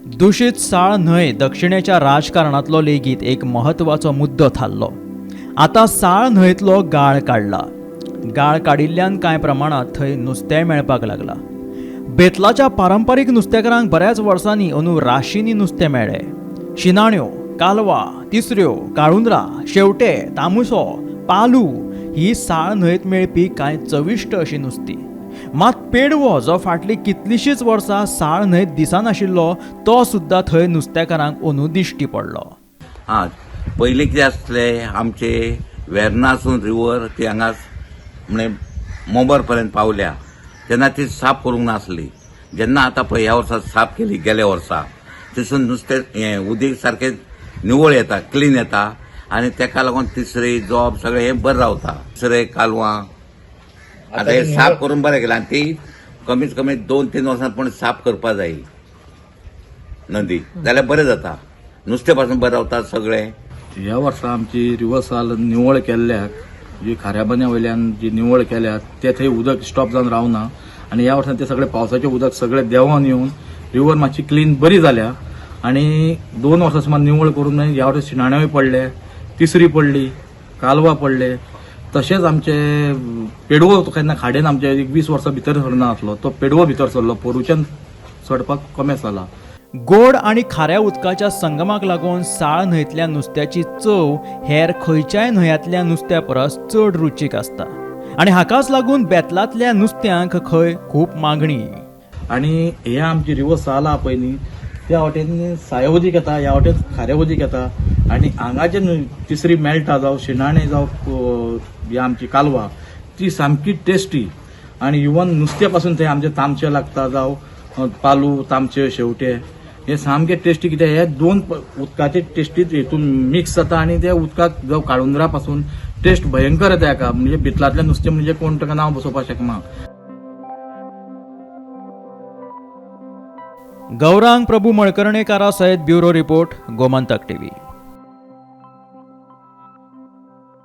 दुशीत साळ न्हंय दक्षिणेच्या राजकारणांतलो लेगीत एक म्हत्वाचो मुद्दो थारलो. आतां साळ न्हंयतलो गाळ काडला. गाळ काडिल्ल्यान कांय प्रमाणांत थंय नुस्तेंय मेळपाक लागला. बेतलाच्या पारंपारीक नुस्तेकारांक बऱ्याच वर्सांनी अंदू राशींनी नुस्तें मेळ्ळें. शिनाण्यो, कालवा, तिसऱ्यो, काळुंदरां, शेवटे, तामुसो, पालू ही साळ न्हंयत मेळपी कांय चविश्ट अशीं नुस्तीं. मात पेडवो जो फाटलीं कितलींशींच वर्सां साळ न्हंयत दिसनाशिल्लो तो सुद्दां थंय नुस्तेकारांक अंदू दिश्टी पडलो. आं, पयलीं कितें आसलें आमचे वेर्नासून रिवर ती हांगा म्हणे मोबर पर्यंत पावल्या तेन्ना ती साफ करूंक नासली. जेन्ना आतां पळय ह्या वर्सा साफ केली, गेल्या वर्सा थंयसून नुस्तें हें उदीक सारकें निवळ येता, क्लीन येता आनी तेका लागून तिसरी जॉब सगळें हें बरें रावता. तिसरे कालवां आतां हें साफ करून बरें केलां आनी ती कमीत कमी 2-3 वर्सां पूण साफ करपा जाय नदी, जाल्यार बरें जाता, नुस्तें पासून बरें रावता सगळें. ह्या वर्सा आमची रिवर्साल निवळ केल्ल्याक जी खाऱ्या बन्या वयल्यान जी निवळ केल्या ते थंय उदक स्टॉप जावन रावना आनी ह्या वर्सा ते सगळे पावसाचें उदक सगळें देंवोन येवन रिवर मातशी क्लीन बरी जाल्या. आनी 2 वर्सां सुमार निवळ करून ह्या वर्सा शिणाण्योय पडले, तिसरी पडली, कालवा पडले. तशेंच आमचे पेडवो केन्ना खाडेन आमचे एक 20 वर्सां भितर सरना आसलो तो पेडवो भितर सरलो, पोरूच्यान चडपाक कमेस जाला. गोड आनी खाऱ्या उदकाच्या संगमाक लागून साळ न्हंयतल्या नुस्त्याची चव हेर खंयच्याय न्हंयांतल्या नुस्त्या परस चड रुचीक आसता आनी हाकाच लागून बेतलांतल्या नुस्त्यांक खंय खूब मागणी. आनी हे आमची रिवर साल आहा पळय न्ही, त्या वाटेन साये उदीक येता, ह्या वाटेन खारें उदीक येता आनी हांगाचे तिसरी मेळटा जावं शिणाणे जावं ही आमची कालवा ती सामकी टेस्टी. आनी इवन नुस्तें पासून थंय आमचे तामशे लागता जावं पालू, तामशे, शेवटे हे सामके टेस्टी. कित्याक हे 2 उदकाचे टेस्टीत हितून मिक्स जाता आनी ते उदकाक जावं काळुंदरा पासून टेस्ट भयंकर येता हेका. म्हणजे बेतलांतलें नुस्तें म्हणजे कोण ताका नांव बसोवपाक शकना. गौरांग प्रभू मळकर्णेकारा सयत ब्युरो रिपोर्ट, गोमंतक टीव्ही.